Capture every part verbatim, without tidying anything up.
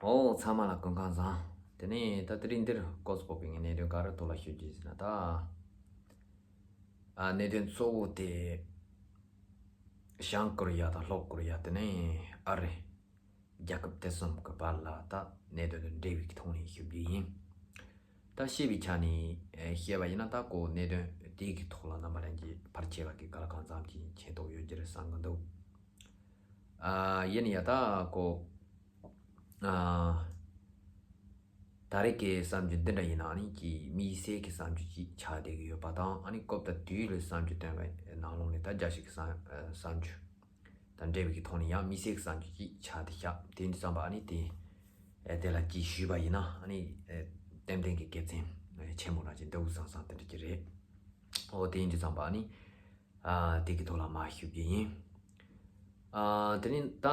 ཨོ། ཚང་མ་ལ་སྐུ་ཁམས་བཟང་། དེ་ནས་ད་དེ་རིང་འདིར་སྐོར་སྐོར་གྱི་ངས་གནད་དོན་ག་རེ་ཐོག་ལ་ཞུ་རྒྱུ་ཡིན་ཟེར་ན་ད། ཨ། གནད་དོན་གཙོ་བོ་དེ་བྱང་ཀོ་རི་ཡ་དང་ལྷོ་ཀོ་རི་ཡ། དེ་ནས་ཨ་རི། རྒྱལ་ཁབ་དེ་གསུམ་གྱི་བར་ལ་ད་གནད་དོན་དང་འབྲེལ་བའི་ཐོག་ནས་ཞུ་རྒྱུ་ཡིན། ད་བཤད་པའི་ཆ་ནས་ཨེ་བཤད་པ་ཡིན་ན། ད་ཁོ་གནད་དོན་དེ་གི་ཐོག་ལ་རྣམ་པ་ལྷན་རྒྱས་ཕལ་ཆེ་བ་གིས་ག་ལ་གང་འཚམ་གྱིས་མཁྱེན་རྟོགས་ཡོད་རྒྱུ་རེད་བསམ་གྱི་འདུག། ཨ། ཡིན་ཡང་ད་ཁོ། ཨ། ད་རེས་ཀྱི་གསར་འགྱུར་འདི་འདྲ་ཡིན་ན་ཨ་ནི་ཀྱི་དམིགས་བསལ་གྱི་གསར་འགྱུར་ཅིག་ཆགས་བསྡད་ཀྱི་ཡོད་པ་དང་། ཨ་ནི་སྐབས་དང་དུས་ལ་གསར་འགྱུར་བཏོན་པའི་ནང་ལོགས་ནས་ད་རྒྱལ་སྤྱི་གི་གསར་ཨ་གསར་འགྱུར་དང་འབྲེལ་བའི་གི་ཐོག་ནས་ཡང་དམིགས་བསལ་གྱི་གསར་འགྱུར་ཅིག་ཆགས་ཏེ་བཞག། དེ་འདི་ཙམ་པ་ཨ་ནི་དེ་ཨེ་དེ་ལ་ཅིག་ཞུས་པ་ཡིན་ན། ཨ་ནི་ཨེ་ཏན་ཏན་གྱི་དགེ་མཚན་ཨེ་ཆེན་པོ་རང་ཅིག་འདུག་བསམ་བསམ་དེ་འདྲ་ཅིག་རེད། ཨོ། དེ་འདི་ཙམ་པ་ཨ་ནི། ཨ། དེ་གི་ཐོག་ལ་མར་ཞུ་རྒྱུ་ཡིན། ཨ། དེ་ནི་ད་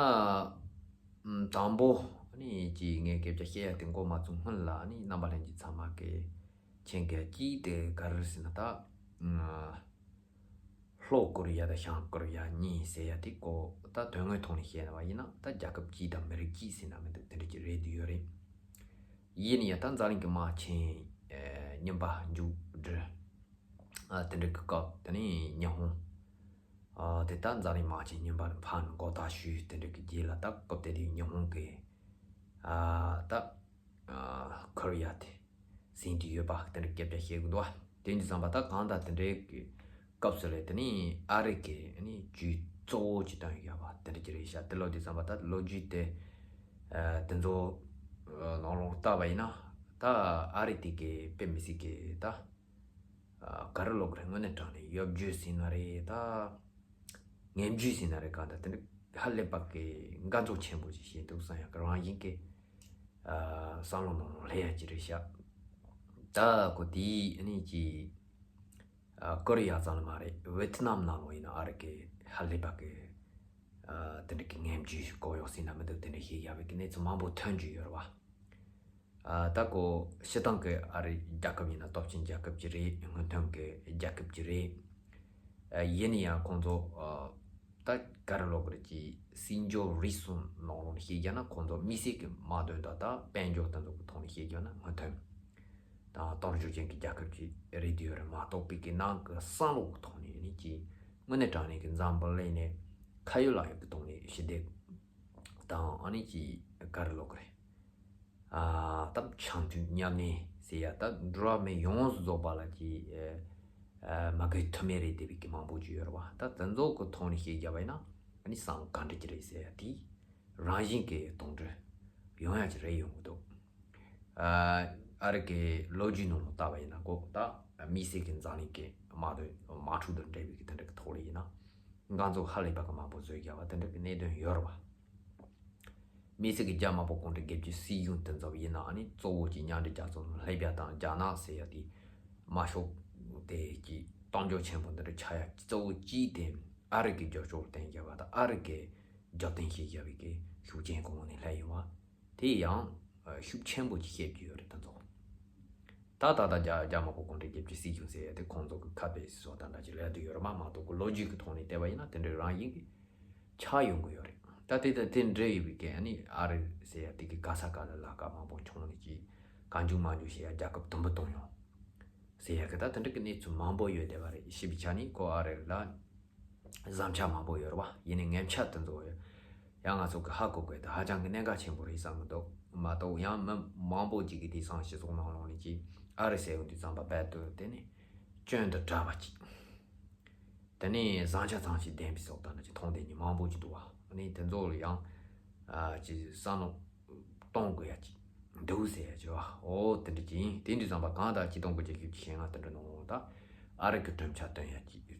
ཨམ་དང་པོ་ཨ་ནི་ཅིག་ངས་སྐད་ཆ་བཤད་ཡ་དེ་འགོ་མ་བཙུགས་སྔོན་ལ་ཨ་ནི་རྣམ་པ་ལྷན་རྒྱས་ཚང་མ་གིས་མཁྱེན་གྱི་ཅིག་དེ་ག་རེ་ཟེར་ན་ད། ཨ། ལྷོ་ཀོ་རི་ཡ་དང་བྱང་ཀོ་རི་ཡ་གཉིས་ཟེར་ཡ་དེ་ཀོ་ད་དོན་དངོས་ཐོག་ནས་བཤད་པ་ཡིན་ན་ད་རྒྱལ་ཁབ་གཅིག་དང་མི་རིགས་གཅིག་ཟེར་ན་མི་འདུག། དེ་འདྲ་ཅིག་རེད་དུ་ཡོད་རེད། ཡིན་ཡང་ད་འཛམ་གླིང་གི་དམག་ཆེན་ཨེ་གཉིས་པ་མཇུག་སྒྲིལ། ཨ། དེ་འདྲ་གི་སྐབས། དེ་ནས་ཉི་ཧོང་། ཨ། དེ་ད་འཛམ་གླིང་དམག་ཆེན་གཉིས་པ་ཕར་འགོ་ཐག་ཞུས། དེ་འདྲ་གི་རྗེས་ལ་ད་སྐབས་དེ་དུས་ཉི་ཧོང་གི། ཨ། ད། ཨ། ཁོ་རི་ཡ་དེ་ཟིན་དུ་ཡོད་པ་དེ་འདྲ་སྐད་ཆ་བཤད་གི་འདུག། ཨ། དེ་འདི་ཙམ་པ་ད་གང་ལྟར་དེ་འདྲའི་གི་སྐབས་སུ་ལས། དེ་ནས་ཨ་རི་གི་ཨ་ནི་ཇུས་གཙོ་བོ་ཅིག་བཏོན་ཡོད་པ་དེ་འདྲ་ཅིག་རེད་ཤག། དེ་ལོ་དུས་ཙམ་པ་ད་ལོ་རྒྱུས་དེ་ཨ་དེ་ཚོ་ཨ་ནང་ལོགས་བལྟས་པ་ཡིན་ན། ད་ཨ་རི་དེ་གི་དཔེ་མི་སྲིད་གི་ད་ཨ་ག་རེ་ལབ་དགོས་རེད། དངོས་གནས་དྲང་གནས་ཡོ་རྒྱུས་ཟེར་ན་རེད། ད་ངན་རྒྱུས་ཟེར་ན་རེད། གང་ལྟར་དེ་འདྲ་ཧ་ལས་པ་གི་དགའ་ཚོར་ཆེན་པོ་ཅིག་བྱས་འདུག་བསམ་ཡ་གི་རང་བཞིན་གི་ཨ་བསམ་བློ་ནང་ལ་སླེབས་ཡ་ཅིག་རེད་ཤག། ད་ཁོ་དེའི་ཨ་ནི་ཅིག། ཨ། ཀོ་རི་ཡ་ཙམ་ལ་མ་རེད། ཝེ་ཐི་ནམ་ནང་ལོགས་ཡིན་ན་ཨ་རི་གི་ཧ་ལས་པ་གི། ཨ། དེ་འདྲ་གི་ངན་རྒྱུས་གོ་ཡོང་ཟིན་ན་མི་འདུག། དེ་འདྲ་ཞིག་ཡོད་པའི་གི་གནས་ཚུལ་མང་པོ་ཐོན་གྱི་ཡོད་རེད་བ། ཨ། ད་ཁོ་སྤྱིར་བཏང་གི་ཨ་རི་རྒྱལ་ཁབ་ཡིན་ན་སྟོབས་ཆེན་རྒྱལ་ཁབ་ཅིག་རེད། སྔོན་ཐོན་གི་རྒྱལ་ཁབ་ཅིག་རེད། ཨ། ཡིན་ན་ཡང་ཁོང་ཚོ། ཨ། ད་ག་རེ་ལབ་དགོས་རེད། ཅིག་སྲིད་འབྱོར་རིག་གསུམ་ནང་ལོགས་ནས་བཤད་རྒྱུ་ན་ཁོང་ཚོ་དམིགས་བསལ་གྱི་དམག་དོན་དང་ད་དཔལ་འབྱོར་དེ་ཚོ་གི་ཐོག་ནས་བཤད་རྒྱུ་ན་སྔོན་ཐོན་དང་སྟོབས་འབྱོར་ཅན་གྱི་རྒྱལ་ཁབ་ཅིག་རེད་དུ་ཡོད་རེད་མ་གཏོགས་པའི་གི་ནང་གི་བསམ་བློ་གི་ཐོག་ནས་ནི་ཅིག་དངོས་གནས་དྲང་གནས་ཀྱི་འཛམ་བུ་གླིང་ནས་ཁ་ཡོད་ལག་ཡོད་ཀྱི་ཐོག་ནས་ཞི་བདེ་དང་ཨ་ནི་ཅིག་ག་རེ་ལབ་དགོས་རེད། ཨ། ད་འཆམ་མཐུན་མཉམ་གནས་ཟེར་ཡ། ད་འགྲོ་བ་མི་ཡོངས་སུ་རྫོགས་པ་ལ་ཅིག་ཨ་མ་དགོས་མཐུ་མེད་རེད་བསྡད་པའི་གི་མང་པོ་ཅིག་ཡོད་རེད་བ། ད་དེ་ཚོ་གི་ཐོག་ནས་བཤད་རྒྱུ་བ་ཡིན་ན་ཨ་ནི་བསམ་བློ་ག་འདྲ་ཅིག་རེད་ཟེར་ཡ་དེ་རང་བཞིན་གྱི་གདོང་གྲོལ་ཡོང་ཡ་ཅིག་རེད་ཡོང་གི་འདུག། ཨ། ཨ་རི་གི་ལོ་རྒྱུས་ནང་ལ་བལྟས་པ་ཡིན་ན་ཁོ་ད་དམིགས་བསལ་གྱི་འཛམ་གླིང་གི་དམག་དོན་དམག་འཁྲུག་དང་འབྲེལ་བའི་གི་དེ་འདྲ་གི་ཐོག་ལ་ཡིན་ན་ང་ཚོ་ཧ་ལས་པ་གི་མང་པོ་བཟོས་རྒྱུ་བ་དེ་འདྲ་གི་གནད་དོན་ཡོད་རེད་བ། དམིགས་བསལ་གྱི་རྒྱ་དམར་པོ་གུང་ཁྲན་བརྒྱད་ཅུ་སྲིད་གཞུང་དེ་ཚོ་ཡིན་ན་ཨ་ནི་གཙོ་བོ་གྱི་མཉམ་འབྲེལ་རྒྱལ་ཚོགས་ནང་སླེབས་ཡ་དང་རྒྱ་ནག་ཟེར་ཡ་དེ་དམར་ཤོག་དེ་གི་གཏམ་བརྗོད་ཆེན་པོ་འདི་འདྲ་ཆགས་ཡ་གཙོ་བོ་གཅིག་དེ་ཨ་རི་གི་རྒྱབ་སྐྱོར་བསྟན་བཞག་པ་དང་ཨ་རི་གི་རྒྱབ་རྟེན་བྱེད་བཞག་པའི་གི་ཤུགས་རྐྱེན་གོང་ནས་སླེབས་ཡོང་བ་དེ་ཡང་ཤུགས་ཆེན་པོ་ཅིག་བཤད་ཀྱི་ཡོད་རེད། དེ་ཚོ་ད་ད་ལྟ་རྒྱ་རྒྱ་དམར་པོ་གུང་ཁྲན་བརྒྱད་ཅུ་སྲིད་གཞུང་ཟེར་ཡ་དེ་ཁོང་ཚོ་གི་ཁ་དཔེ་བཟོ་ལྟ་འདྲ་ཅིག་ལབ་དུ་ཡོད་རེད་མ་མ་གཏོགས་གི་ལོ་རྒྱུས་ཀྱི་ཐོག་ནས་བལྟས་པ་ཡིན་ན་དེ་འདྲའི་རང་བཞིན་གྱི་ཆགས་ཡོང་གི་ཡོད་རེད། ད་དེ་ད་དེ་འདྲ་ཡོད་པའི་གི་ཨ་ནི་ཨ་རི་ཟེར་ཡ་དེ་གི་ག་ས་ག་ལ་ལ་ཀ་མང་པོ་བྱུང་ནས་ཀྱི་གང་བྱུང་མང་བྱུང་བྱེད་ཡ་རྒྱལ་ཁབ་དུམ་བུ་གཏོང་ཡོང་ཟེར་ཡ་གི་ད་དེ་འདྲ་གི་གནས་ཚུལ་མང་པོ་ཡོད་བསྡད་པ་རེད། ཞེས་པའི་ཆ་ནས་ཁོ་ཨ་རི་ལ་བཟང་ཆ་མང་པོ་ཡོད་རེད་བ། ཡིན་ནའི་ངན་ཆ་དེ་ཚོ་ཡང་ང་ཚོ་གི་ཧ་གོ་དགོས་དེ་ཧ་ཅང་གི་གནད་འགག་ཆེན་པོ་རེད་བསམ་གི་འདུག་མ་གཏོགས་ཡང་མི་མང་པོ་ཅིག་གི་དེང་སང་སྤྱི་ཚོགས་ནང་ལོགས་ནས་ཀྱི་ཨ་རི་ཟེར་ཡོང་དུས་ཙམ་པ་རྦད་དེ་དེ་ནི་སྐྱོན་དང་བྲལ་བ་ཅིག་དེ་ནས་བཟང་ཆ་ཚང་ཞིག་ལྡན་པའི་བཟོ་ལྟ་འདྲ་ཅིག་མཐོང་བསྡད་མཁན་མང་པོ་ཅིག་འདུག་བ། ཨ་ནི་དེ་ཚོ་ལ་ཡང་ཨ་ཅིག་བསམ་བློ་གཏོང་དགོས་ཡ་ཅིག་འདུག་ཟེར་ཡ་ཅིག་བ། འོ་དེ་འདྲ་ཅིག་ཡིན། དེ་འདྲ་བསམ་པ་གང་ལྟར་ཆིག་སྟོང་དགུ་བརྒྱ་བཞི་བཅུ་ཞེ་ལྔ་དེ་འདྲ་ནང་ད་ཨ་རི་གི་གྲུབ་ཆ་སྟོན་ཡ་ཅིག་དེ་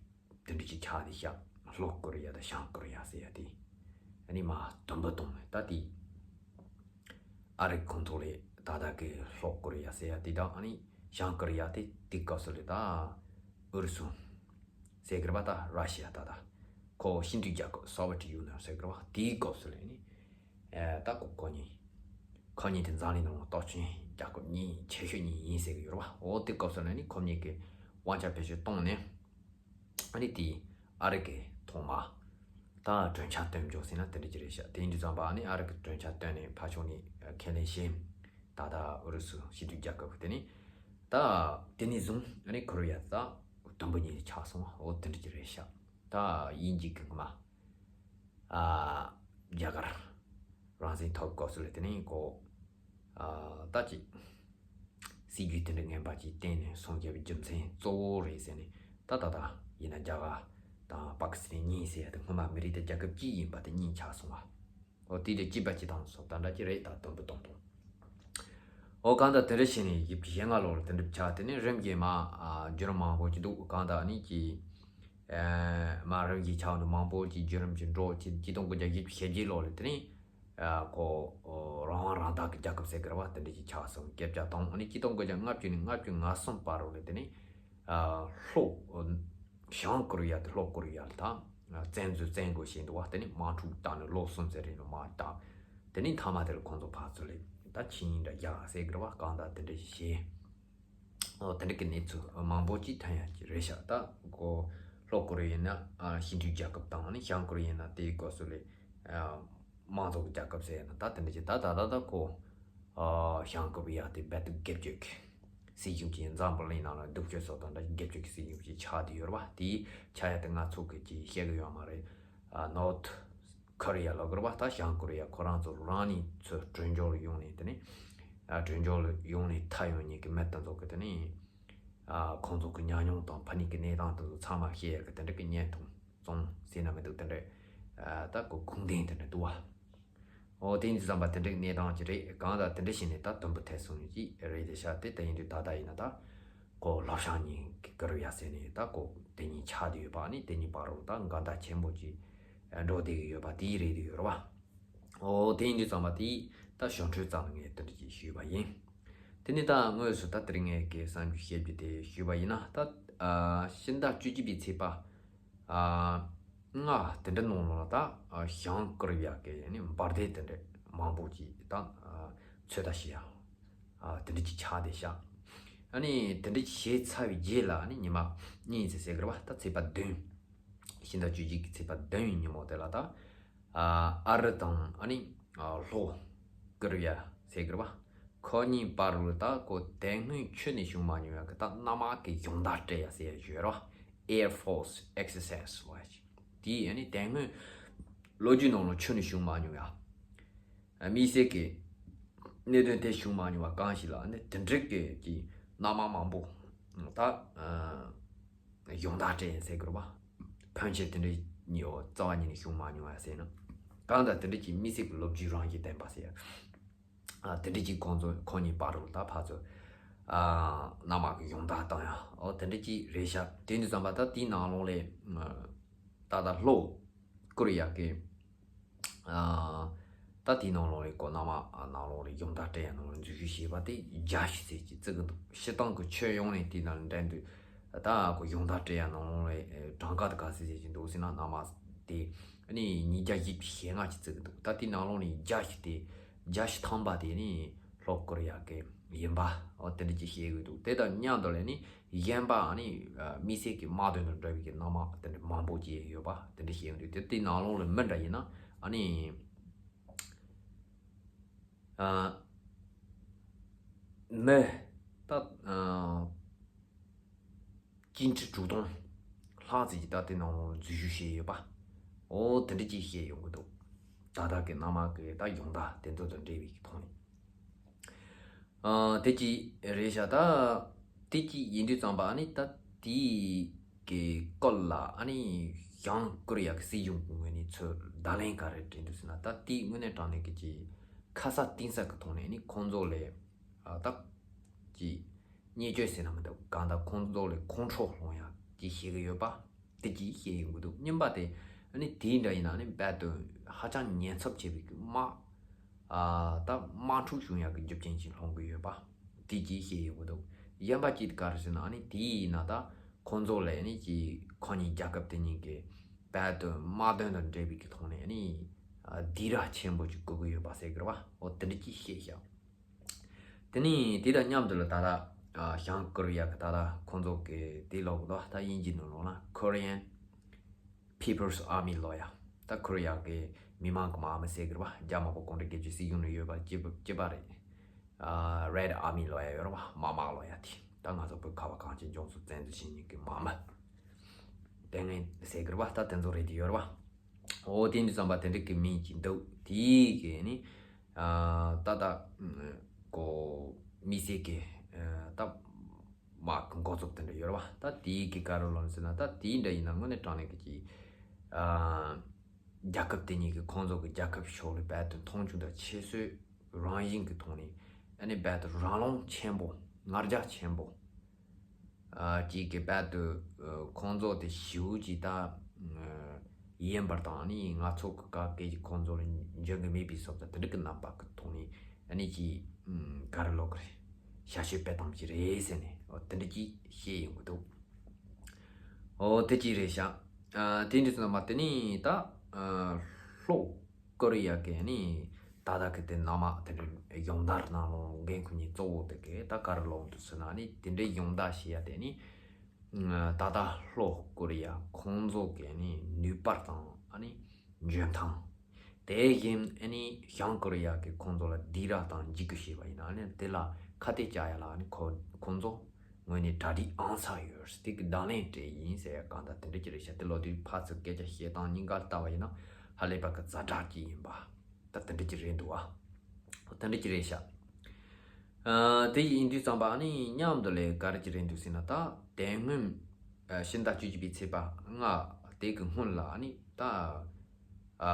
འདྲ་ཅིག་ཆགས་བསྡད་ཤག། ལྷོ་ཀོ་རི་ཡ་དང་བྱང་ཀོ་རི་ཡ་ཟེར་ཡ་དེ་ཨ་ནི་མ་དུམ་བུ་གཏོང་ནས་ད་དེ་ཨ་རི་ཁོང་ཚོ་ལས་ད་ལྟ་གི་ལྷོ་ཀོ་རི་ཡ་ཟེར་ཡ་དེ་དང་ཨ་ནི་བྱང་ཀོ་རི་ཡ་དེ་དེ་སྐབས་སུ་ལས་ད་ཨུ་རུ་སུ་ཟེར་གི་རེད་པ། ད་ར་ཤི་ཡ་ད་ད་ཁོ་ཤིན་ཏུ་རྒྱལ་ཁབ་སོ་ཝེ་ཊི་ཡུ་ནི་ཡན་ཟེར་གི་རེད་པ། དེའི་སྐབས་སུ་ལས་ནི་ཨེ་ད་ཁོ་ཁོ་གཉིས་ཁོ་གཉིས་དེ་འཛམ་གླིང་ནང་སྟོབས་ཆེན་རྒྱལ་ཁབ་གཉིས་ཆེ་ཤོས་གཉིས་ཡིན་ཟེར་གི་ཡོད་རེད་པ། འོ་དེ་སྐབས་སུ་ལས་ནི་ཁོ་གཉིས་ཀྱི་དབང་ཆ་བེད་སྤྱོད་བཏང་ནས་ཨ་ནི་དེ་ཨ་རི་གི་ཐོག་མ་ ད་གྲོས་འཆར་བཏོན་འཇོག་ཟེར་ན་དེ་འདྲ་ཅིག་རེད་ཤག་དེ་ཡིན་དུས་ཙམ་པ་ཨ་ནི་ཨ་རི་གི་གྲོས་འཆར་བཏོན་ནས་ཕར་ཕྱོགས་ནས་ཁས་ལེན་བྱས། ད་ལྟ་ཨུ་རུ་སུ་སྤྱི་མཐུན་རྒྱལ་ཁབ་ཀྱི་དེ་ནས་ད་དེ་ནས་བཟུང་ཨ་ནི་ཁོ་རེ་ཡ་ད་དུམ་བུ་གཉིས་ཆགས་སོང་བ། འོ་དེ་འདྲ་ཅིག་རེད་ཤག་ད་དབྱིན་ཇི་གི་ངོ་མ་ཨ་རྒྱ་གར་རང་བཙན་ཐོབ་སྐབས་སུ་ལ་དེ་ནས་ཁོ་ཨ་ད་ཅིག་སྲིད་ཇུས་དེ་འདྲ་ངན་པ་ཅིག་བསྟན་ནས་སོང་རྒྱུ་རྒྱུ་མཚན་གཙོ་བོ་རེད་ཟེར་ནས། ད་ད་ད་ཡིན་ན་རྒྱ་གར་དང་པ་ཀི་སི་ཐན་གཉིས་ཟེར་ཡ་དེ་སྔོན་མ་མི་རིགས་དང་རྒྱལ་ཁབ་གཅིག་ཡིན་པ་དེ་གཉིས་ཆགས་སོང་བ། འོ་དེ་དེ་གཅིག་པ་གཅིག་དང་སོང་ད་འདྲ་ཅིག་རེད། ད་དུམ་བུ་གཏོང་དང་། འོ་གང་ལྟར་དེ་འདྲ་བྱས་ནས་ཡིབ་ཀྱི་ཞེ་ལྔ་ལོར་དེ་འདྲ་ཆགས། དེ་ནས་རིམ་གྱིས་མ་ཨ་བརྒྱུད་རིམ་མང་པོ་ཅིག་འདུག་གང་ལྟར་ཨ་ནི་ཀྱི་ཨ་མ་རིམ་གྱིས་ཆགས་འདུག་མང་པོ་ཅིག་བརྒྱུད་རིམ་གྱི་འགྲོ་ཅིག་གཅིག་སྟོང་དགུ་བརྒྱ་བཞི་བཅུ་ཞེ་བརྒྱད་ལོ་ལ་དེ་ནས་ཨ་ཁོ་རང་དབང་རང་བདག་གི་རྒྱལ་ཁབ་ཟེར་གི་རེད་བ། དེ་འདྲ་ཅིག་ཆགས་སོང་། བརྒྱད་བརྒྱ་དང་ཨ་ནི་གཅིག་སྟོང་དགུ་བརྒྱ་ལྔ་བཅུ་ནས་ལྔ་བཅུ་ང་གསུམ་བར་རུ་ལ་དེ་ནས་ཨ་ལྷོ་བྱང་ཀོ་རི་ཡ་དེ་ལྷོ་ཀོ་རི་ཡ་ལ་ད་བཙན་འཛུལ་བཙན་རྒོལ་བྱས་འདུག་བ། དེ་ནས་དམག་འཁྲུག་བཏང་ནས་ལོ་གསུམ་ཙམ་རིང་ལ་དམག་བཏང་། དེ་ནས་མཐའ་མ་དེར་ཁོང་ཚོ་ཕར་ཚུར་ལ་ད་ཆིངས་ཡིག་འདྲ་རྒྱག་ཟེར་གི་རེད་བ། གང་ལྟར་དེ་འདྲ་ཞིག་བྱས། འོ་དེ་འདྲ་གི་གནས་ཚུལ་མང་པོ་ཅིག་ཐོན་ཡ་ཅིག་རེད་ཤག་ད་ཁོ་ལྷོ་ཀོ་རི་ཡ་ཡིན་ན་ཨ་སྤྱི་མཐུན་རྒྱལ་ཁབ་དང་ནི་བྱང་ཀོ་རི་ཡ་ཡིན་ན་དེའི་སྐབས་སུ་ལས་ཨ་དམངས་གཙོ་གི་རྒྱལ་ཁབ་ཟེར་ཡ་ན་ད་དེ་འདྲ་ཅིག་ད་ད་ད་ད་ཁོ་ཨ་བྱང་ཀོ་རི་ཡ་དེ་རྦད་དེ་སྒེར་གཅོད་ཀྱི་སྲིད་གཞུང་ཅིག་འཛམ་བུ་གླིང་ནང་ལ་སྡུག་སྤྱོད་བཟོ་སྟངས་འདྲ་སྒེར་གཅོད་ཀྱི་སྲིད་གཞུང་ཅིག་ཆགས་བསྡད་ཡོད་རེད་བ། དེའི་ཆ་ཡ་དེ་ང་ཚོ་གི་ཅིག་བཤད་གི་ཡོད་མ་རེད། ཨ་ནོར་ཐ་ཀོ་རི་ཡ་ལབ་གི་རེད་བ། ད་བྱང་ཀོ་རི་ཡ་ཁོ་རང་ཚོ་རང་ནས་ཚུར་གྲོས་འཇོག་ལ་ཡོང་ནས་དེ་ནས་ཨ་གྲོས་འཇོག་ལ་ཡོང་ནས་ཐར་ཡོང་མཁན་གྱི་མི་དེ་ཚོ་གི་དེ་ནས་ཨ་ཁོང་ཚོ་གི་ཉམས་མྱོང་དང་ཕ་ནས་ཀྱི་གནས་སྟངས་དེ་ཚོ་ཚང་མ་བཤད་ཡ་གི་དེ་འདྲ་གི་བརྙན་ཐུང་བཙོང་ཟེར་ན་མི་འདུག་དེ་འདྲ་ཨ་ད་ཁོ་ཁུངས་ལྡན་དེ་འདྲ་འདུག་བ། འོ་དེ་ཡིན་དུས་ཙམ་པ་དེ་འདྲའི་གནས་སྟངས་ཅིག་རེད། གང་ལྟར་དེ་འདྲ་བྱས་ནས་ད་དུམ་བུ་ཐལ་སོང་ནས་ཅིག་རེད་དེ་ཤག་དེ་ད་ཡིན་དུས་ད་ལྟ་ཡིན་ན་ད་ཁོ་ལྷོ་བྱང་གཉིས་ཀྱི་ཀོ་རི་ཡ་ཟེར་ནས་ད་ཁོ་དེ་གཉིས་ཆགས་བསྡད་ཡོད་པ། ནི་དེ་གཉིས་བར་རུ་ད་འགལ་ཟླ་ཆེན་པོ་ཅིག་འགྲོ་བསྡད་ཀྱི་ཡོད་པ་དེ་རེད་དེ་ཡོད་རེད་བ། འོ་དེ་ཡིན་དུས་ཙམ་པ་དེ་ད་ཞོར་འཕྲོས་ཙམ་ངས་དེ་འདྲ་ཅིག་ཞུས་པ་ཡིན། དེ་ནས་ད་དངོས་སུ་ད་དེ་རིང་ངས་ཀྱི་བསམ་རྒྱུ་བཤད་རྒྱུ་དེ་ཞུས་པ་ཡིན་ན་ད་ཨ་ཕྱི་ཟླ་བཅུ་གཅིག་པའི་ཚེས་པ། ཨ་ལྔ་དེ་འདྲ་ནང་ལོགས་ལ་ད་ཨ་བྱང་ཀོ་རི་ཡ་གི་ནི་འབར་མདེལ་དེ་འདྲ་མང་པོ་ཅིག་ད་ཨ་ཚོད་ལྟ་བྱེད་ཡ་ཨ་དེ་འདྲ་ཅིག་ཆགས་བསྡད་ཤག་ཨ་ནི་དེ་འདྲ་ཅིག་བྱས་ཚར་བའི་རྗེས་ལ་ཨ་ནི་ཉི་མ་གཉིས་ཙམ་ཟེར་གི་རེད་བ། ད་ཚེས་པ་བདུན། ཕྱི་ཟླ་བཅུ་གཅིག་གི་ཚེས་པ་བདུན་ཉིན་མོ་དེ་ལ་ད་ཨ་ཨ་རི་དང་ཨ་ནི་ཨ་ལྷོ་ཀོ་རི་ཡ་ཟེར་གི་རེད་བ། ཁོ་གཉིས་བར་ལ་ད་ཁོ་དེ་སྔོན་ཁྱོན་ནས་བྱུང་མ་མྱོང་ཡ་གི་ད་གནམ་དམག་གི་ཡོང་བསྡད་སྤྲད་ཡ་ཟེར་ཡ་ཡོད་རེད་བ། Air Force Exercise་བ་ཞིག་དེ་ཨ་ནི་དེ་སྔོན་ལོ་རྒྱུས་ནང་ལ་ཁྱོན་ནས་བྱུང་མ་མྱོང་ཡ། དམིགས་བསལ་གྱི་གནད་དོན་དེ་བྱུང་མ་མྱོང་བ་གང་ཞིག་ལ་ནི་དེ་འདྲ་གི་གི་གནམ་དམག་མང་པོ་ད་ཨ་གཞུང་དག་སྤྲད་ཡིན་ཟེར་དགོས་རེད་པ། ཕན་ཆད་དེ་འདྲའི་ཉིད་འོ་རྩ་བ་ཉིད་ནས་བྱུང་མ་མྱོང་བ་ཟེར་ན། གང་ལྟར་དེ་འདྲ་གི་དམིགས་བསལ་གྱི་ལོ་རྒྱུས་རང་བཞིན་ལྡན་པ་ཟེར་ཡ། ཨ་དེ་འདྲ་གི་ཁོང་ཚོ་ཁོ་གཉིས་བར་དུ་ད་ཕར་ཚུར་ཨ་གནམ་དམག་གི་གཞུང་དག་བཏང་ཡ་འོ་དེ་འདྲ་གི་རེད་ཤག་དེ་འདྲ་ཙམ་པ་ད་དེའི་ནང་ལོགས་ལས་ད་ད་ལྷོ་ཀོ་རི་ཡ་གི་ཨ་ད་དེའི་ནང་ལོགས་ལས་ཁོ་གནམ་དམག་ནང་ལོགས་ལས་གཞུང་དག་སྤྲད་ཡ་ནང་ལོགས་འཛུལ་ཞུགས་བྱས་པ་དེ་བརྒྱ་ཞིག་ཟེར་གྱི་བརྩི་གི་འདུག་སྤྱིར་བཏང་གི་ཁྱོན་ཡོངས་ནས་དེའི་ནང་འགྲན་དུས་ད་ཁོ་གཞུང་དག་སྤྲད་ཡ་ནང་ལོགས་ལས་གྲངས་ཀ་དེ་ག་ཚོད་ཟེར་གྱི་འདུག་ཟེར་ན་གནམ་དམག་དེ་ཨ་ནི་ཉིས་བརྒྱ་བཞི་བཅུ་ཞེ་ལྔ་ཞིག་བརྩི་གི་འདུག་ད་དེའི་ནང་ལོགས་ནས་བརྒྱ་ཞིག་དེ་བརྒྱ་ཞིག་ཐམ་པ་དེ་ནི་ལྷོ་ཀོ་རི་ཡ་གི་ཡིན་པ་འོ་དེ་འདྲ་ཅིག་བཤད་གི་འདུག་དེ་དང་མཉམ་དུ་ལས་ནི་གཞན་པ་ཨ་ནི་ཨ་དམིགས་བསལ་གྱི་དམག་དོན་དང་འབྲེལ་བའི་གི་གནམ་དམག་དེ་འདྲ་མང་པོ་ཅིག་ཡོད་པ་དེ་འདྲ་བཤད་གི་འདུག་དེ་དེའི་ནང་ལོགས་ལ་མི་འདྲ་ཡིན་ན་ཨ་ནི་ཨ་མི་ད་ཨ་གཅིག་ཁྲི་དྲུག་སྟོང་ལྷག་ཙམ་གྱིས་ད་དེ་ནང་ལོགས་འཛུལ་ཞུགས་བྱས་ཡོད་པ། འོ་དེ་འདྲ་ཅིག་བཤད་ཡོང་གི་འདུག་ད་ལྟ་གི་གནམ་དམག་གི་ད་གཞུང་དག་དེ་ཚོ་དང་འབྲེལ་བའི་གི་ཐོག་ནས། ཨ་དེ་ཅིག་རེད་ཤག་ད་དེ་ཅིག་ཡིན་དུས་ཙམ་པ་ཨ་ནི་ད་དེའི་གི་སྐོར་ལ་ཨ་ནི་བྱང་ཀོ་རི་ཡ་གི་སྲིད་གཞུང་གི་ངོས་ནས་ཚུར་བརྡ་ལན་ག་རེ་སྤྲད་འདུག་ཟེར་ན། ད་དེའི་དངོས་གནས་དྲང་གནས་ཀྱི་ཅིག་ཁ་གསལ་གཏིང་གསལ་གི་ཐོག་ནས་ཨ་ནི་ཁོང་ཚོ་ལས་ཨ་ད་ཅིག་བརྙས་བཅོས་ཟེར་ན་མི་འདུག་གང་ལྟར་ཁོང་ཚོ་ལས་ཁོང་ཁྲོ་སློང་ཡག་ཅིག་བྱེད་གི་ཡོད་པ་དེ་ཅིག་བཤད་ཡོང་གི་འདུག་གཉིས་པ་དེ་ཨ་ནི་དེའི་འདྲ་ཡིན་ན་ཨ་ནི་རྦད་དེ་ཧ་ཅང་ཉེན་ཚབས་ཆེ་བའི་གི་དམག་ཨ་ད་དམག་འཁྲུག་བྱུང་ཡག་གི་རྒྱུ་རྐྱེན་ཅིག་སློང་གི་ཡོད་པ་དེ་ཅིག་བཤད་ཡོང་གི་འདུག་གཞན་པ་ཅིག་ག་རེ་ཟེར་ན་ཨ་ནི་དེ་ཡིན་ན་ད་ཁོང་ཚོ་ལས་ཨ་ནི་ཅིག་ཁོ་གཉིས་རྒྱལ་ཁབ་དེ་གཉིས་ཀྱི་རྦད་དེ་དམག་དོན་དང་འབྲེལ་བའི་གི་ཐོག་ནས་ཨ་ནི་ཨ་སྡིགས་ར་ཆེན་པོ་ཅིག་བསྐུལ་གི་ཡོད་པ་ཟེར་གི་རེད་བ། འོ་དེ་འདྲ་ཅིག་བཤད་ཤག་དེ་ནས་དེ་དང་མཉམ་དུ་ལ་ད་ལྟ་ཨ་བྱང་ཀོ་རི་ཡ་གི་ད་ལྟ་ཁོང་ཚོ་གི་དེ་ལོག་གི་འདུག་ད་དབྱིན་ཇི་ནང་ལོགས་ན་Korean People's Army་ལོ་ཡ། ད་ཁོ་རེ་ཡ་གི་མི་མང་གི་དམག་མི་ཟེར་གི་རེད་བ། རྒྱ་དམར་པོ་གུང་ཁྲན་སྒེར་གཅོད་སྲིད་གཞུང་ནས་ཡོད་པ་གཅིག་པ་གཅིག་པ་རེད། ཨ་Red Army ལབ་ཡ་ཡོད་རེད་བ། དམག་དམག་ལབ་ཡ་དེ། ད་ང་ཚོ་བོད་ཁ་བ་གངས་ཅན་ལྗོངས་སུ་བཙན་འཛུལ་བྱེད་མཁན་གྱི་དམག་མི། དེ་ངས་ཟེར་གི་རེད་བ། ད་དེ་ཚོ་རེད་དེ་ཡོད་རེད་བ། འོ་དེ་འདྲ་བསམ་པ་དེ་འདྲ་གི་མི་གཅིག་འདུག་དེ་གི་ནི། ཨ་ད་ད་ཀོ་མི་སེར་གི་ཨ་ད་དམག་གི་འགོ་ཚུགས་དེ་འདྲ་ཡོད་རེད་བ། ད་དེ་གི་ག་རེ་ལབ་ཟེར་ན། ད་དེ་འདྲ་ཡིན་ན་དངོས་གནས་དྲང་གནས་ཀྱི་ཨ་རྒྱལ་ཁབ་དེ་གཉིས་ཀྱི་ཁོང་ཚོ་གི་རྒྱལ་ཁབ་ཕྱོགས་ལས་རྦད་དེ་མཐོང་ཆུང་དང་ཁྱད་གསོད་རང་བཞིན་གྱི་ཐོག་ནས། ཨ་ནི་རྦད་དེ་རང་ལོངས་ཆེན་པོ། ང་རྒྱལ་ཆེན་པོ། ཨ་ཅིག་གི་རྦད་དེ་ཨ་ཁོང་ཚོ་དེ་ཞེ་པོ་ཅིག་ད་ཨ་ཡིན་པར་དང་། ཨ་ནི་ང་ཚོ་གི་ག་གེ་ཅིག་ཁོང་ཚོ་ལ་འཇོན་གི་མེད་པའི་བཟོ་ལྟ་དེ་འདྲ་གི་རྣམ་པ་གི་ཐོག་ནས། ཨ་ནི་ཅིག་ཨ་ག་རེ་ལབ་དགོས་རེད། ཤ་ཤོད་སྤེལ་སྟངས་ཅིག་རེད་ཟེར་ནས། འོ་དེ་འདྲ་ཅིག་བཤད་ཡོང་གི་འདུག་འོ་དེ་ཅིག་རེད་ཤག་ཨ་དེ་འདྲ་ཚོ་མ་དེ་ནི་ད་ཨ་ལྷོ་ཀོ་རི་ཡ་གི་ནི་ད་ལྟ་གི་དེ་མནའ་མ་དེ་འདྲ་སྦྱོང་བརྡར་ནང་ལོགས་འགན་ཁུར་མཁན་གཙོ་བོ་དེ་གི་ད་ག་རེ་ལབ་འདུག་ཟེར་ན། ནི་དེ་འདྲའི་སྦྱོང་བརྡར་བྱེད་ཡ་དེ་ནི་ཨ་ད་ལྟ་ལྷོ་ཀོ་རི་ཡ་ཁོང་ཚོ་གི་ནི་ནུས་པ་དང་། ཨ་ནི་འཇོན་ཐང་། དེ་བཞིན་ཨ་ནི་བྱང་ཀོ་རི་ཡ་གི་ཁོང་ཚོ་ལ་སྡིགས་ར་དང་འཇིགས་སྐུལ་བྱས་པ་ཡིན་ན། ཨ་ནི་དེ་ལ་ཁ་གཏད་བཅག་ཡ་ལ། ཨ་ནི་ཁོ་ཁོང་ཚོ་དངོས་གནས་གྲ་སྒྲིག་ཨང་གསར་ཡོད། དེ་གི་བརྡ་ལན་སྤྲད་ཡིན་ཟེར་ཡ་གང་ལྟར་དེ་འདྲ་ཅིག་རེད་ཤག་དེ་ལོ་དུས་ཕར་ཚུར་སྐད་ཆ་བཤད་སྟངས་གཉིས་ཀ་ལྟ་བ་ཡིན་ན་ཧ་ལས་པ་གི་ཛ་དྲག་ཅིག་ཡིན་པ། ད་དེ་འདྲ་ཅིག་རེད་འདུག་ཨ། དེ་འདྲ་ཅིག་རེད་ཤག་ཨ་དེ་ཡིན་དུས་ཙམ་པ་ཨ་ནི་མཉམ་དུ་ལས་ག་རེ་ཅིག་རེད་འདུག་ཟེར་ན། ད་དེ་སྔོན་ཨ་ཕྱི་ཟླ་བཅུ་གཅིག་པའི་ཚེས་པ་ལྔ་དེ་གི་སྔོན་ལ། ཨ་ནི་ད་ཨ་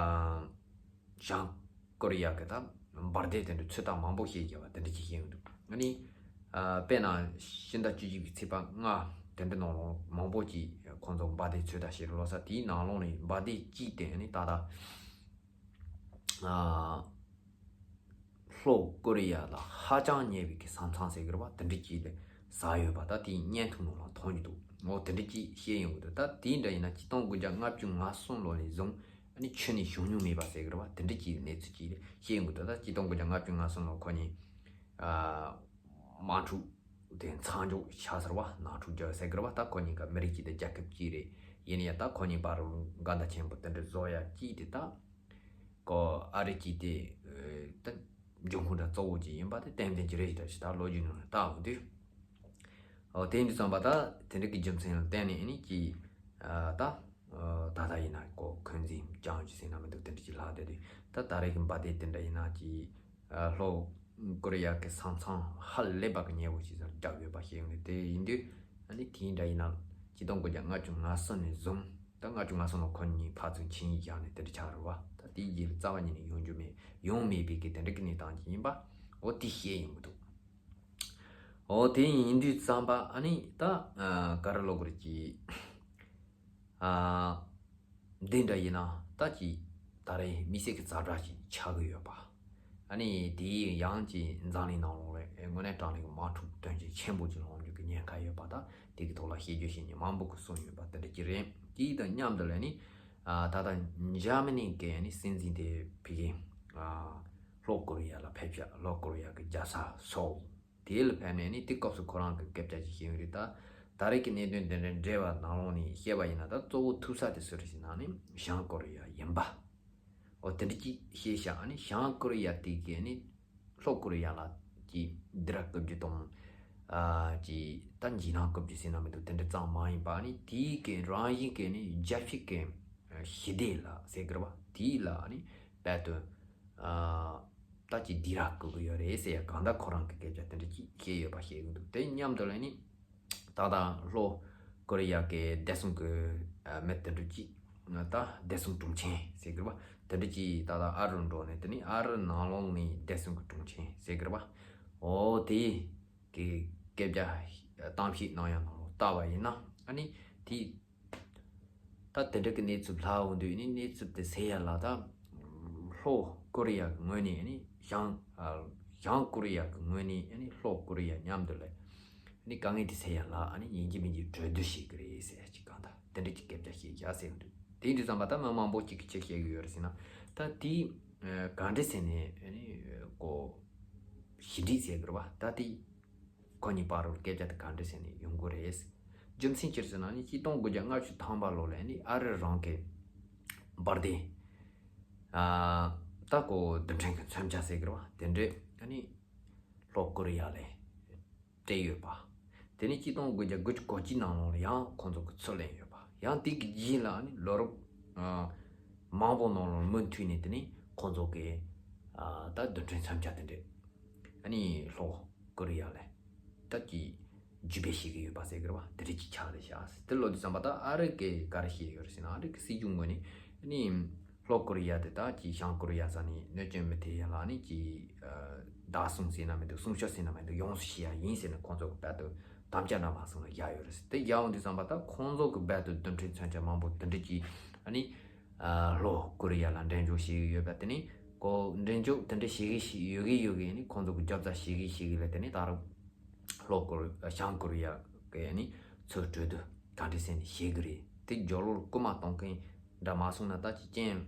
བྱང་ཀོ་རི་ཡ་གི་ད་འབར་མདེལ་དེ་འདྲ་ཚོད་ལྟ་མང་པོ་བྱས་བཞག་པ་དེ་འདྲ་ཅིག་བཤད་ཡོང་འདུག་ཨ་ནི་ཨ་དཔེར་ན་ཕྱི་ཟླ་བཅུ་གཅིག་པའི་ཚེས་པ་ལྔ་དེ་འདྲ་ནང་ལོགས་མང་པོ་ཅིག་ཁོང་ཚོ་འབར་མདེལ་ཚོད་ལྟ་བྱས་ལོ་ས། དེའི་ནང་ལོགས་ནས་འབར་མདེལ་གཅིག་དེ་ཨ་ནི་ད་ལྟ་ཨ་ལྷོ་ཀོ་རི་ཡ་ལ་ཧ་ཅང་ཉེ་བའི་གི་ས་མཚམས་ཟེར་གི་རེད་བ། དེ་འདྲ་ཅིག་ལ་ཟགས་ཡོད་པ་ད་དེའི་བརྙན་ཐུང་ནང་ལ་མཐོང་རྒྱུ་འདུག་འོ་དེ་འདྲ་ཅིག་བཤད་ཡོང་གི་འདུག་ད་དེའི་འདྲ་ཡིན་ན་ཆིག་སྟོང་དགུ་བརྒྱ་ལྔ་བཅུ་ང་གསུམ་ལོ་ནས་བཟུང་ཨ་ནི་ཁྱོན་ནས་བྱུང་མྱོང་མེད་པ་ཟེར་གི་རེད་བ། དེ་འདྲ་ཅིག་གནས་ཚུལ་ཅིག་བཤད་ཡོང་གི་འདུག་ད་ཆིག་སྟོང་དགུ་བརྒྱ་ལྔ་བཅུ་ང་གསུམ་ལོ་ཁོ་གཉིས་ཨ་དམག་འཁྲུག་དེ་མཚམས་འཇོག་བྱས་ཟེར་བ། ནང་འཁྲུག་རྒྱག་ཟེར་གི་རེད་བ། ད་ཁོ་གཉིས་ཀ་མི་རིགས་གཅིག་དང་རྒྱལ་ཁབ་གཅིག་རེད། ཡིན་ན་ཡང་ད་ཁོ་གཉིས་བར་འགལ་ཟླ་ཆེན་པོ་དེ་འདྲ་བཟོ་ཡ་གཅིག་དེ་ད་ཀོ་ཨ་རི་གཅིག་དེ་ད་འབྱུང་ཁུངས་འདྲ་གཙོ་བོ་གཅིག་ཡིན་པ་དེ་ཏན་ཏན་གྱི་རེད་ཞེས་ད་ལོ་རྒྱུས་ནང་ལ་བལྟ་འོང་དུས། འོ་དེ་འདྲ་བསམ་པ་ད་དེ་འདྲ་གི་རྒྱུ་མཚན་ལ་བརྟེན་ནས་ཨ་ནི་གཅིག་ཨ་ད་ད་ལྟ་ཡིན་ན་ཀོ་འཁོན་འཛིན་རྐྱང་ཅིག་ཟེར་ན་མི་འདུག་དེ་འདྲ་ཅིག་ལྷག་བསྡད་དུས། ད་ད་རེས་ཀྱི་འབར་མདེལ་དེ་འདྲ་ཡིན་ན་གཅིག་ཨ་ལྷོ་ཀོ་རི་ཡ་གི་ས་མཚམས་ཧ་ལས་པ་གི་ཉེ་བོ་ཞིག་སར་བརྒྱབ་ཡོད་པ་ཤེས་ཡོང་གི། དེ་ཡིན་དུས་ཨ་ནི་དེ་འདྲ་ཡིན་ན་ཆིག་སྟོང་དགུ་བརྒྱ་ལྔ་བཅུ་ང་གསུམ་ནས་བཟུང་། ད་ལྔ་བཅུ་ང་གསུམ་ལོ་ཁོ་གཉིས་ཕར་ཚུར་ཆིངས་ཡིག་བཞག་ནས་དེ་འདྲ་ཆགས་རེད་བ། ད་དེའི་རྗེས་ལ་རྩ་བ་ཉིད་ནས་ཡོང་རྒྱུ་མེད། ཡོང་མེད་པའི་གི་དེ་འདྲ་གི་གནས་སྟངས་ཅིག་ཡིན་པ། འོ་དེ་ཤེས་ཡོང་གི་འདུག་འོ་དེ་ཡིན་དུས་ཙམ་པ་ཨ་ནི་ད་ཨ་ག་རེ་ལབ་དགོས་རེད་ཀྱི། ཨ་འདི་འདྲ་ཡིན་ན་ད་ཀྱི་ད་རེས་མི་སེར་གྱི་ཛ་དྲག་ཅིག་ཆགས་ཀྱི་ཡོད་པ། ཨ་ནི་དེའི་ཡང་ཀྱི་འཛམ་གླིང་ནང་ལོགས་ལ་དངོས་གནས་དྲང་གནས་ཀྱི་དམག་འཁྲུག་དོན་རྐྱེན་ཆེན་པོ་ཅིག་ལངས་རྒྱུ་གི་ཉེན་ཁ་ཡོད་པ། ད་དེ་གི་ཐོག་ལ་བཤད་རྒྱུ་བཤད་མཁན་མང་པོ་གིས་གསུངས་ཡོད་པ་དེ་འདྲ་ཅིག་རེད། དེ་དང་མཉམ་དུ་ལ་ནི་ཨ་ད་ལྟ་འཇར་མ་ནི་གི་ནི་སྲིད་འཛིན་དེ་ཕ་གི་ཨ་ལྷོ་ཀོ་རི་ཡ་ལ་ཕེབས་ཤག་ལྷོ་ཀོ་རི་ཡ་གི་རྒྱལ་ས་སོལ། དེ་ལ་ཕེབས་ནས་ནི་དེ་སྐབས་སུ་ཁོ་རང་གི་སྐད་ཆ་ཅིག་བཤད་ཡོད་རེད། ད་ད་རེས་ཀྱི་གནད་དོན་དེ་འདྲ་འབྲེལ་བ་ནང་ལོགས་ནས་བཤད་པ་ཡིན་ན། ད་གཙོ་བོ་ཐུག་ས་དེ་སུ་རེད་ཟེར་ན་ནི་བྱང་ཀོ་རི་ཡ་ཡིན་པ། འོ་དེ་འདྲ་ཅིག་བཤད་ཤག་ཨ་ནི་བྱང་ཀོ་རི་ཡ་དེ་གས་ནི་ལྷོ་ཀོ་རི་ཡ་ལ་ཀྱི་སྡིགས་ར་རྐུབ་རྒྱུ་དང་། ཨ་ཀྱི་ད་འཇིགས་སྣང་རྐུབ་རྒྱུ་ཟེར་ན་མི་འདུག་དེ་འདྲ་ཙམ་མ་ཡིན་པ། ཨ་ནི་དེའི་གི་རང་བཞིན་གི་ནི་རྒྱལ་སྤྱི་གི་ཞི་བདེ་ལ་ཟེར་གི་རེད་བ། དེའི་ལ་ཨ་ནི་རྦད་དེ་ཨ་ད་ཀྱི་སྡིགས་ར་རྐུབ་གི་ཡོད་རེད་ཟེར་ཡ་གང་ལྟར་ཁོ་རང་གི་སྐད་ཆ་དེ་འདྲ་ཅིག་བཤད་ཡོད་པ་ཤེས་ཀྱི་འདུག་དེ་མཉམ་དུ་ལ་ནི་ད་ལྟ་ལྷོ་ཀོ་རི་ཡ་གི་བདེ་སྲུང་གི་ཨ་མི་དེ་འདྲ་ཅིག་ད་བདེ་སྲུང་དྲུང་ཆེ་ཟེར་གི་རེད་བ། དེ་འདྲ་ཅིག་ད་ལྟ་ཨ་རིར་འགྲོ་ནས་དེ་ནི་ཨ་རི་ནང་ལོགས་ནས་བདེ་སྲུང་གི་དྲུང་ཆེ་ཟེར་གི་རེད་བ། འོ་དེ་གི་སྐད་ཆ་གཏམ་བཤད་གནང་ཡ་ནང་ལ་བལྟ་བ་ཡིན་ན། ཨ་ནི་དེ་ད་དེ་འདྲ་གི་གནས་ཚུལ་ལྷག་འོང་དུས་ནི་གནས་ཚུལ་དེ་སེལ་ཡ་ལ་ད་ལྷོ་ཀོ་རི་ཡ་གི་ངོས་ནས་ནི་བྱང་ཨ་བྱང་ཀོ་རི་ཡ་གི་ངོས་ནས་ནི་ལྷོ་ཀོ་རི་ཡ་མཉམ་དུ་ལ་ནི་དཀའ་ངལ་དེ་སེལ་ཡ་ལ་ཨ་ནི་ཡིན་གཅིག་མིན་གཅིག་གྲོས་བསྡུར་བྱེད་ཀྱི་རེད་ཟེར་ཡ་ཅིག་གང་ལྟར་དེ་འདྲ་ཅིག་སྐད་ཆ་བཤད་ཡ་ཟེར་འདུག་དེ་འདྲ་བསམ་པ་ད་མི་མང་པོ་ཅིག་གིས་ཅི་བཤད་ཀྱི་ཡོད་རེད་ཟེར་ན། ད་དེ་ག་འདྲ་ཟེར་ནས་ནི་ཀོ་ཞི་འགྲིག་ཟེར་གི་རེད་བ། ད་དེ་ཁོ་གཉིས་བར་ལ་སྐད་ཆ་དེ་ག་འདྲ་ཟེར་ནས་ཡོང་གི་རེད། རྒྱུ་མཚན་ཅི་རེད་ཟེར་ན་ནི་ཆིག་སྟོང་དགུ་བརྒྱ་ལྔ་བཅུ་ཐམ་པ་ལོ་ལ་ནི་ཨ་རི་རང་གི་འབར་མདེལ་ ཨ་ད་ཀོ་རྡུལ་ཕྲན་གྱི་མཚོན་ཆ་ཟེར་གི་རེད་བ། དེ་འདྲས་ཨ་ནི་ལྷོ་ཀོ་རི་ཡ་ལས་སྤྲད་ཡོད་པ། དེ་ནས་གཅིག་སྟོང་དགུ་བརྒྱ་དགུ་བཅུ་གོ་གཅིག་ནང་ལོགས་ལ་ཡང་ཁོང་ཚོ་གི་ཚུར་ལེན་ཡོད་པ། ཡང་དེ་གི་རྗེས་ལ་ཨ་ནི་ལོ་རབས་ཨ་མང་པོ་ནང་ལོགས་མུ་མཐུད་ནས་དེ་ནས་ཁོང་ཚོ་གི་ཨ་ད་རྡུལ་ཕྲན་མཚོན་ཆ་དེ་འདྲས་ཨ་ནི་ལྷོ་ཀོ་རི་ཡ་ལས་ད་ཀྱི་བརྒྱུད་སྤེལ་བྱེད་ཀྱི་ཡོད་པ་ཟེར་གི་རེད་བ། དེ་འདྲས་ཅིག་ཆགས་བསྡད་ཤག་དེ་ལོ་དུས་ཙམ་པ་ད་ཨ་རི་གི་ག་རེ་བཤད་ཡོད་རེད་ཟེར་ན། ཨ་རི་གི་སྲིད་གཞུང་ངོས་ནས་ཨ་ནི་ལྷོ་ཀོ་རི་ཡ་དེ་ད་ཀྱི་བྱང་ཀོ་རི་ཡ་ས་ནས་གནོད་སྐྱོན་མི་ཐེབས་ཡ་ལ་ནི་ཀྱི་ཨ་བདག་བཟུང་ཟེར་ན་མི་འདུག་སྲུང་སྐྱོབ་ཟེར་ན་མི་འདུག་ཡོངས་སུ་བྱེད་ཡ་ཡིན་ཟེར་ནས་ཁོང་ཚོ་གི་བར་དུ་དམ་བཅའ་འདྲ་མ་སོང་ལ་བཞག་ཡོད་རེད་ཟེར། དེ་བཞག་འོང་དུས་ཙམ་པ་ད་ཁོང་ཚོ་གི་བར་དུ་རྡུལ་ཕྲན་མཚོན་ཆ་མང་པོ་དེ་འདྲས་ཀྱི་ཨ་ནི་ཨ་ལྷོ་ཀོ་རི་ཡ་ལ་འགྲེམས་འཇོག་བྱེད་ཀྱི་ཡོད་པ། དེ་ནི་ཀོ་འགྲེམས་འཇོག་དེ་འདྲ་བྱེད་ཀྱི་ཞིག་ཡོད་གི་ཡོད་གི་ནི་ཁོང་ཚོ་གི་རྒྱབ་རྩ་བྱེད་ཀྱི་ཞིག་ལ་དེ་ནི་ད་རུང་ལྷོ་ཀོ་རི་བྱང་ཀོ་རི་ཡ་གི་ནི་ཚུར་སྤྲོད་དུ་ག་འདྲ་ཟེར་ནས་བྱེད་གི་རེད། དེ་རྒྱབ་ལོགས་རྐུ་མ་གཏོང་མཁན་འདྲ་མ་སོང་ན་ད་ཅི་རྐྱེན་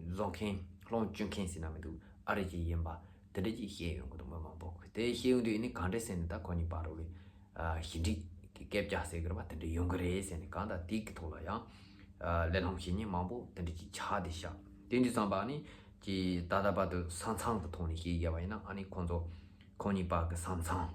བཟོ་མཁན་སློང་བཅུག་མཁན་ཟེར་ན་མི་འདུག་ཨ་རི་ཅིག་ཡིན་པ་དེ་འདྲ་ཅིག་བཤད་ཡོང་གི་འདུག་མི་མང་པོ་གིས། དེ་བཤད་ཡོང་དུས་ནི་ག་འདྲ་ཟེར་ནས་ད་ཁོ་གཉིས་བར་དུ་ལ་ཨ་ཞི་འགྲིག་གི་སྐད་ཆ་ཟེར་གི་རེད་བ། དེ་འདྲ་ཡོང་གི་རེད་ཟེར་ནས་གང་ལྟར་དེ་གི་ཐོག་ལ་ཡང་ཨ་གླེང་སློང་བྱེད་མཁན་མང་པོ་དེ་འདྲ་ཅིག་ཆགས་བསྡད་ཤག་དེ་འདྲ་ཙམ་པ་ནི་ཀྱི་ད་ལྟ་བར་དུ་ས་མཚམས་ཀྱི་ཐོག་ནས་བཤད་རྒྱུ་བ་ཡིན་ན་ཨ་ནི་ཁོང་ཚོ་ཁོང་གཉིས་བར་གྱི་ས་མཚམས་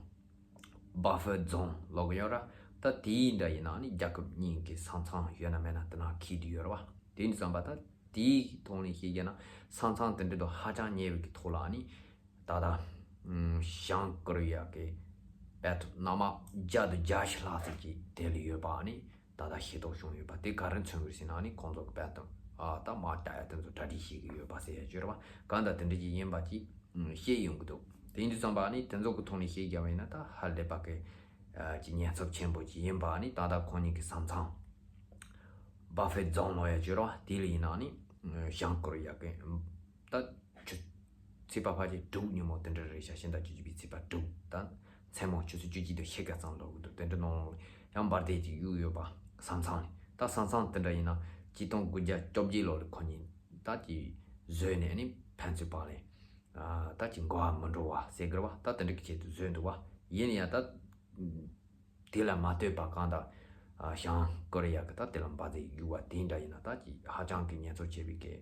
བྷ་ཧྥར་ཛོན་ལབ་ཀྱི་ཡོད་ར། ད་དེའི་འདྲ་ཡིན་ན་ཨ་ནི་རྒྱལ་ཁབ་གཉིས་ཀྱི་ས་མཚམས་ཡོད་ན་མེད་ན་དེ་ན་འཁེལ་བསྡད་ཡོད་ར་བ། དེ་འདྲ་ཙམ་པ་ད་དེའི་ཐོག་ནས་བཤད་རྒྱུ་ན་ས་མཚམས་དེ་འདྲ་དང་ཧ་ཅང་ཉེ་བའི་གི་ཐོག་ལ་ཨ་ནི་ད་ལྟ་ཨམ་བྱང་ཀོ་རི་ཡ་གི་དཔེ་ཐོ་སྣ་མང་བརྒྱ་དང་བརྒྱད་ཅུ་ལྷག་ཙམ་ཅིག་དེ་ལ་ཡོད་པ་ཨ་ནི་ད་ལྟ་ཤེས་རྟོགས་བྱུང་ཡོད་པ། དེ་ག་རེ་མཚོན་གྱི་ཟེར་ན་ཨ་ནི་ཁོང་ཚོ་གི་དཔེ་ཐོ་ཨ་ད་མ་དྲ་ཡ་དེ་ཚོ་གྲ་སྒྲིག་བྱེད་ཀྱི་ཡོད་པ་ཟེར་ཡ་ཅིག་ཡོད་ར་བ། གང་ལྟར་དེ་འདྲ་ཅིག་ཡིན་པ་ཅིག་ཨམ་བཤད་ཡོང་གི་འདུག་དེ་ཡིན་དུས་ཙམ་པ་ཨ་ནི་དེ་ཚོ་གི་ཐོག་ནས་བཤད་རྒྱུ་བ་ཡིན་ན་ད་ཧ་ལས་པ་གི་ཨ་ཅིག་ཉེན་ཚབས་ཆེན་པོ་ཅིག་ཡིན་པ་ཨ་ནི་ད་ལྟ་ཁོང་གཉིས་ཀྱི་ས་མཚམས་བྷ་ཧྥར་ཛོན་ལབ་ཡ་ཅིག་ཡོད་ར་བ། དེ་ལ་ཡིན་ན་ཨ་ནི་བྱང་ཀོ་རི་ཡ་གི་ད་ཆུ་ཚོད་པ་ཕལ་ཆེར་དྲུག་ཉིན་མོ་དེ་འདྲ་རེད་ཤག་ཕྱི་ཟླ་བཅུ་གཅིག་པའི་ཚེས་པ་དྲུག་དང་མཚན་མོ་ཆུ་ཚོད་བཅུ་གཅིག་དང་ཕྱེད་ཀ་ཙམ་འགྲོ་གི་འདུག་དེ་འདྲ་ནང་ལ་ཡང་འབར་མདེལ་ཅིག་གཡུགས་ཡོད་པ། ས་མཚམས་ནས་ད་ས་མཚམས་དེ་འདྲ་ཡིན་ན་གཅིག་སྟོང་དགུ་བརྒྱ་བཅོ་བརྒྱད་ལོ་ལ་ཁོ་གཉིས་ད་ཀྱི་བཟོས་ནས་ཨ་ནི་ཕན་ཚུན་བར་ལ་ཨ་ད་ཀྱི་འགོ་བ་མི་འགྲོ་བ་ཟེར་གི་རེད་བ། ད་དེ་འདྲ་གི་ཆེད་དུ་བཟོས་འདུག་བ། ཡིན་ཡང་ད་དེ་ལ་མ་ལྟོས་པ་གང་ལྟར་ཨ་བྱང་ཀོ་རི་ཡ་གི་ད་དེ་ལ་འབར་མདེལ་གཡུགས་པ་དེ་འདྲ་ཡིན་ན་ད་ཀྱི་ཧ་ཅང་གི་ཉེན་ཚབས་ཆེ་བའི་གི་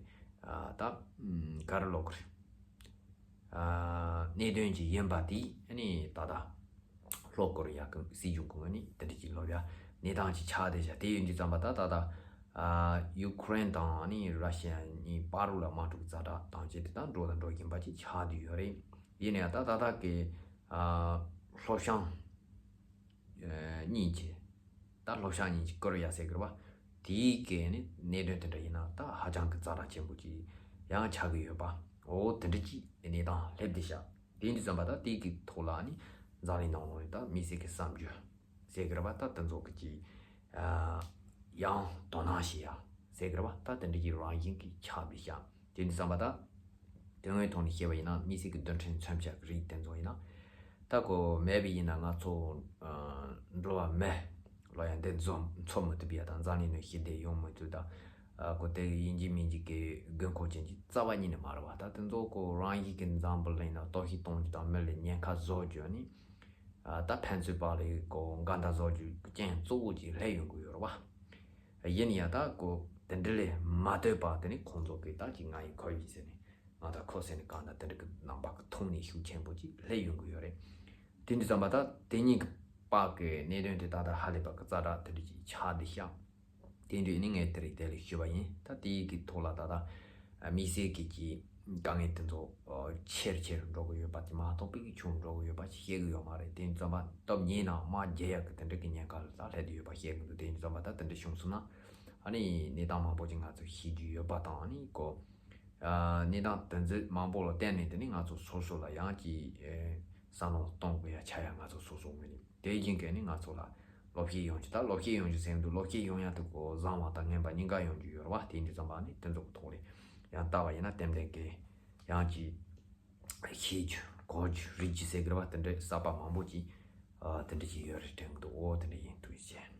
ཨ་ད་ཨམ་ག་རེ་ལབ་དགོས་རེད། ཨ་གནད་དོན་ཅིག་ཡིན་པ་དེ་ཨ་ནི་ད་ལྟ་ལྷོ་ཀོ་རི་ཡ་གི་སྲིད་གཞུང་གི་ངོས་ནས་དེ་འདྲ་ཅིག་ལབ་ཡ་གནས་སྟངས་ཅིག་ཆགས་བསྡད་ཤག་དེ་ཡིན་དུས་ཙམ་པ་ད་ད་ལྟ་ཨ་ཡུ་ཀེ་རེན་དང་ཨ་ནི་ར་ཤི་ཡ་གཉིས་བར་ལ་དམག་འཁྲུག་ཛ་དྲག་བཏང་བྱས་དེ་དང་འགྲོ་དང་འགྲོ་བཞིན་པ་ཅིག་ཆགས་བསྡད་ཡོད་རེད། ཡིན་ནའང་ད་ད་ལྟ་གི་ཨ་ལྷོ་བྱང་གཉིས་ཀྱི་ད་ལྷོ་བྱང་གཉིས་ཀྱི་ཀོ་རི་ཡ་ཟེར་གི་རེད་བ། དེའི་གི་ནི་གནད་དོན་དེ་འདྲ་ཡིན་ན་ད་ཧ་ཅང་གི་ཛ་དྲག་ཆེན་པོ་ཅིག་ཡང་ཆགས་ཀྱི་ཡོད་པ། འོ་དེ་འདྲ་ཅིག་གནས་སྟངས་སླེབས་བསྡད་ཤག་དེ་ཡིན་དུས་ཙམ་པ་ད་དེ་གི་ཐོག་ལ་ནི་འཛམ་གླིང་ནང་ལོགས་ནས་ད་དམིགས་བསལ་གྱི་བསམ་རྒྱུ་ཟེར་གི་རེད་བ། ད་དེ་ཚོ་གི་ཅིག་ཨ་ཡང་དོ་སྣང་བྱེད་ཡ་ཟེར་གི་རེད་བ། ད་དེ་འདྲ་གི་རང་བཞིན་གྱི་ཆགས་བསྡད་ཤག་དེ་ཡིན་དུས་ཙམ་པ་ད་དོན་དངོས་ཐོག་ནས་བཤད་པ་ཡིན་ན་དམིགས་བསལ་གྱི་རྡུལ་ཕྲན་མཚོན་ཆ་གི་རིགས་དེ་ཚོ་ཡིན་ན་ད་གོ་མེད་པ་ཡིན་ན་ང་ཚོ་ཨ་འགྲོ་བ་མི་ལ་ཡང་འདི་འཚོ་འཚོ་མི་ཐུབ་ཡ་དང་འཛམ་གླིང་ནང་ཞི་བདེ་ཡོང་མི་ཐུབ་དང་། ཨ་གོ་དེ་ཡིན་གཅིག་མིན་གཅིག་གི་དགོས་མཁོ་ཅན་གྱི་རྩ་བ་ཉིད་ནས་མ་རེད་བ། ད་དེ་ཚོ་གོ་རང་བཞིན་གྱི་འཛམ་བུ་གླིང་ནང་གཏོར་བཤིག་གཏོང་རྒྱུ་དང་མི་ལ་ཉེན་ཁ་བཟོ་རྒྱུ་ནི་ཨ་ད་ཕན་ཚུན་བར་ལ་གོ་འགལ་ཟླ་བཟོ་རྒྱུ་རྐྱེན་གཙོ་བོ་ཅིག་སླེབས་ཡོང་གི་ཡོད་རེད་བ། ཡིན་ཡང་ད་གོ་དེ་འདྲ་ལས་མ་ལྟོས་པ་དེ་ནི་ཁོང་ཚོ་གི་ད་ཅིག་ང་ཡི་ཁོར་ཡུག་ཟེར་ནས་ང་ད་ཁོ་ཟེར་ནས་གང་ལྟར་དེ་འདྲ་གི་ནང་པ་གི་ཐོག་ནས་ཤུགས་ཆེན་པོ་ཅིག་སླེབས་ཡོང་གི་ཡོད་རེད། དེ་འདྲ་ཙམ་པ་ད་དེ་གཉིས་ཀྱི་བར་གྱི་གནད་དོན་དེ་ད་ལྟ་ཧ་ལས་པ་གི་ཛ་དྲག་དེ་འདྲ་ཅིག་ཆགས་བསྡད་ཤག་དེ་འདྲ་ནི་ངས་དེ་རིང་དེ་ལ་ཞུས་པ་ཡིན། ད་དེའི་གི་ཐོག་ལ་ད་ལྟ་དམིགས་བསལ་གྱི་གི་དཀའ་ངལ་དེ་ཚོ་ཆེ་རུ་ཆེ་རུ་འགྲོ་གི་ཡོད་པ་དེ་མ་གཏོགས་པའི་གི་ཆུང་འགྲོ་གི་ཡོད་པ་ཞིག་བཤད་གི་ཡོད་མ་རེད། དེ་ཙམ་པ་སྟབས་ཉེས་ན་དམག་རྒྱག་ཡག་གི་དེ་འདྲ་གི་ཉེན་ཁ་ལ་ད་སླེབས་བསྡད་ཡོད་པ་བཤད་གི་འདུག་དེ་ཙམ་པ་ད་དེ་འདྲ་བྱུང་སོང་ན་ཨ་ནི་གནས་སྟངས་མང་པོ་ཅིག་ང་ཚོ་ཤེས་རྒྱུ་ཡོད་པ་དང་ཨ་ནི་གོ་ཨ་གནས་སྟངས་དེ་ཚོ་མང་པོ་ལ་བརྟེན་ནས་དེ་ནི་ང་ཚོ་སོ་སོ་ལ་ཡང་གི་ཨེ་བསམ་བློ་གཏོང་དགོས་ཡ་ཆགས་ཡ་ང་ཚོ་སོ་སོ་ངོས་ནས། དེ་བཞིན་གྱི་ནི་ང་ཚོ་ལ་བློ་སྐྱེད་ཡོང་རྒྱུ་ད་བློ་སྐྱེད་ཡོང་རྒྱུ་ཟེར་འདུག་བློ་སྐྱེད་ཡོང་ཡ་དེ་གོ་བཟང་བ་དང་ངན་པ་གཉིས་ཀ་ཡོང་རྒྱུ་ཡོད་རེད་བ། དེ་འདྲ་ཙམ་པ་ནི་དེ་ཚོ་གི་ཐོག་ལ་ཡང་ལྟ་བ་ཡིན་ན་ཏན་ཏན་གྱི་ཡང་གི་ཤེས་རྒྱུ་གོ་རྒྱུ་རིག་རྒྱུ་ཟེར་གི་རེད་བ། དེ་འདྲ་གསར་པ་མང་པོ་ཅིག་ཨ་དེ་འདྲ་ཅིག་ཡོད་རེད་དྲན་གི་འདུག་འོ་དེ་འདྲ་ཡིན། ཐུགས་རྗེ་ཆེ།